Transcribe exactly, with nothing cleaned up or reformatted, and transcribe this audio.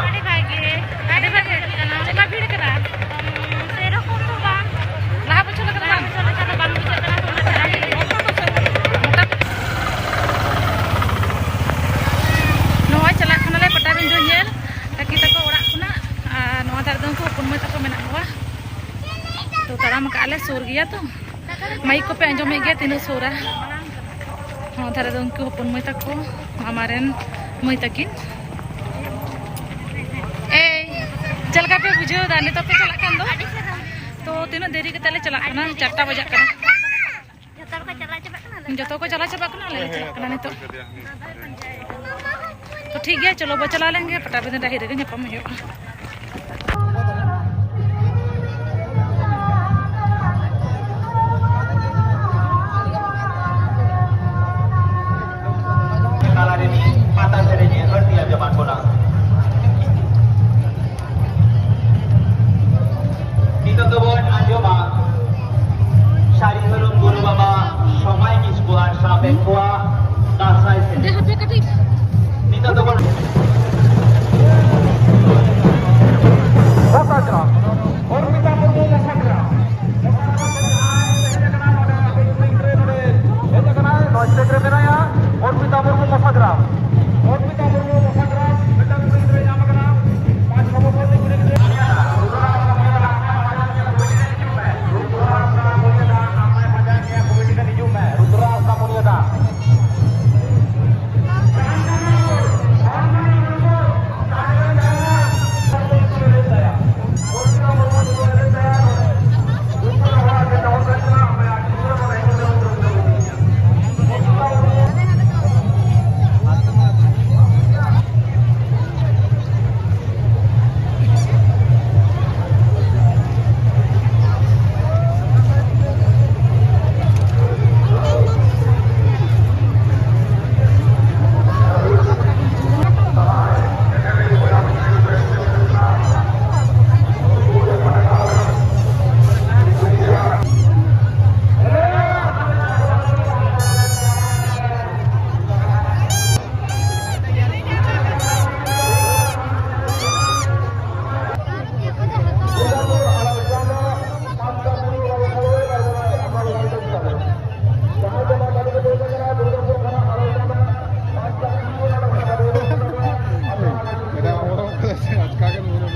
ᱟᱹᱰᱤ ᱵᱷᱟᱜᱮ᱾ ᱟᱹᱰᱤ ᱵᱷᱟᱜᱮ᱾ ᱪᱮᱫ ᱞᱮᱠᱟ ᱵᱷᱤᱲ ᱠᱟᱱᱟ? ᱩᱸ, ᱥᱮᱨᱚᱠᱚᱢ ᱫᱚ ᱵᱟᱝ᱾ ᱞᱟᱦᱟ ᱵᱚᱪᱷᱚᱨ ᱞᱮᱠᱟ ᱫᱚ ᱞᱟᱦᱟ ᱵᱟᱝ᱾ ᱵᱚᱪᱷᱚᱨ ᱞᱮᱠᱟ ᱫᱚ ᱵᱟᱝ ᱵᱩᱡᱷᱟᱹᱜ ᱠᱟᱱᱟ, ᱛᱚ ᱚᱱᱟᱛᱮ ᱟᱹᱰᱤ ᱱᱚᱜᱼᱚᱭ ᱪᱟᱞᱟᱜ ᱠᱟᱱᱟᱞᱮ ᱯᱟᱴᱟᱵᱤᱸᱫᱷᱟᱹ ᱧᱮᱞ, ᱠᱟᱠᱤ ᱛᱟᱠᱚ ᱚᱲᱟᱜ ᱠᱷᱚᱱᱟᱜ᱾ ᱟᱨ ᱱᱚᱣᱟ ᱫᱷᱟᱨᱮ ᱫᱚ ᱩᱱᱠᱩ ᱦᱚᱯᱚᱱ ᱢᱟᱹᱭ ᱛᱟᱠᱚ ᱢᱮᱱᱟᱜ ᱠᱚᱣᱟ᱾ ᱛᱚ ᱛᱟᱲᱟᱢ ᱠᱟᱜᱼᱟ ᱞᱮ, ᱥᱩᱨ ᱜᱮᱭᱟ ᱛᱚ᱾ ᱢᱟᱭᱤᱠ ᱠᱚᱯᱮ ᱟᱸᱡᱚᱢᱮᱫ ᱜᱮᱭᱟ ᱛᱤᱱᱟᱹᱜ ᱥᱩᱨᱟ᱾ ᱱᱚᱣᱟ ᱫᱷᱟᱨᱮ ᱫᱚ ᱩᱱᱠᱩ ᱦᱚᱯᱚᱱ ᱢᱟᱹᱭ ᱛᱟᱠᱚ, ᱢᱟᱢᱟ ᱨᱮᱱ ᱢᱟᱹᱭ ᱛᱟᱹᱠᱤᱱ᱾ ᱮᱭ, ᱪᱮᱫ ᱞᱮᱠᱟ ᱯᱮ ᱵᱩᱡᱷᱟᱹᱣ ᱮᱫᱟ ᱱᱤᱛᱚᱜ ᱯᱮ ᱪᱟᱞᱟᱜ ᱠᱟᱱ ᱫᱚ? ᱛᱚ ᱛᱤᱱᱟᱹᱜ ᱫᱮᱨᱤ ᱠᱟᱛᱮ ᱞᱮ ᱪᱟᱞᱟᱜ ᱠᱟᱱᱟ, ᱪᱟᱨᱴᱟ ᱵᱟᱡᱟᱜ ᱠᱟᱱᱟ᱾ ᱡᱚᱛᱚ ᱦᱚᱲ ᱠᱚ ᱪᱟᱞᱟᱣ ᱪᱟᱵᱟᱜ ᱠᱟᱱᱟ, ᱟᱞᱮ ᱡᱚᱛᱚ ᱠᱚ ᱪᱟᱞᱟᱣ ᱪᱟᱵᱟᱜ ᱠᱟᱱᱟ, ᱟᱞᱮ ᱞᱮ ᱪᱟᱞᱟᱜ ᱠᱟᱱᱟ ᱱᱤᱛᱚᱜ᱾ ᱛᱚ ᱴᱷᱤᱠ ᱜᱮᱭᱟ, ᱪᱚᱞᱚ ᱵᱚ ᱪᱟᱞᱟᱣ ᱞᱮᱱ ᱜᱮ, ᱯᱟᱴᱟᱵᱤᱸᱫᱷᱟᱹ ᱰᱟᱹᱦᱤ ᱨᱮᱜᱮ ᱧᱟᱯᱟᱢ ᱦᱩᱭᱩᱜᱼᱟ᱾ ᱛᱟᱞᱟ ᱨᱮ ᱢᱤᱫ ᱯᱟᱛᱟ ᱥᱮᱨᱮᱧ ᱮ ᱟᱹᱲᱛᱤ ᱟᱸᱡᱚᱢᱟᱫ ᱵᱚᱱᱟ᱾ ᱱᱤᱛᱚᱜ ᱫᱚᱵᱚᱱ ᱟᱸᱡᱚᱢᱟ ᱥᱟᱹᱨᱤ ᱫᱷᱚᱨᱚᱢ ᱜᱩᱨᱩ ᱵᱟᱵᱟ ᱥᱚᱢᱟᱭ ᱠᱤᱥᱠᱩ ᱟᱨ ᱥᱟᱶᱛᱮ ᱠᱚᱣᱟᱜ ᱫᱟᱸᱥᱟᱭ ᱥᱮᱨᱮᱧ᱾ ᱱᱤᱛᱚᱜ ᱫᱚᱵᱚᱱ ᱟᱪᱠᱟ ᱜᱮ ᱱᱩᱭ ᱫᱚ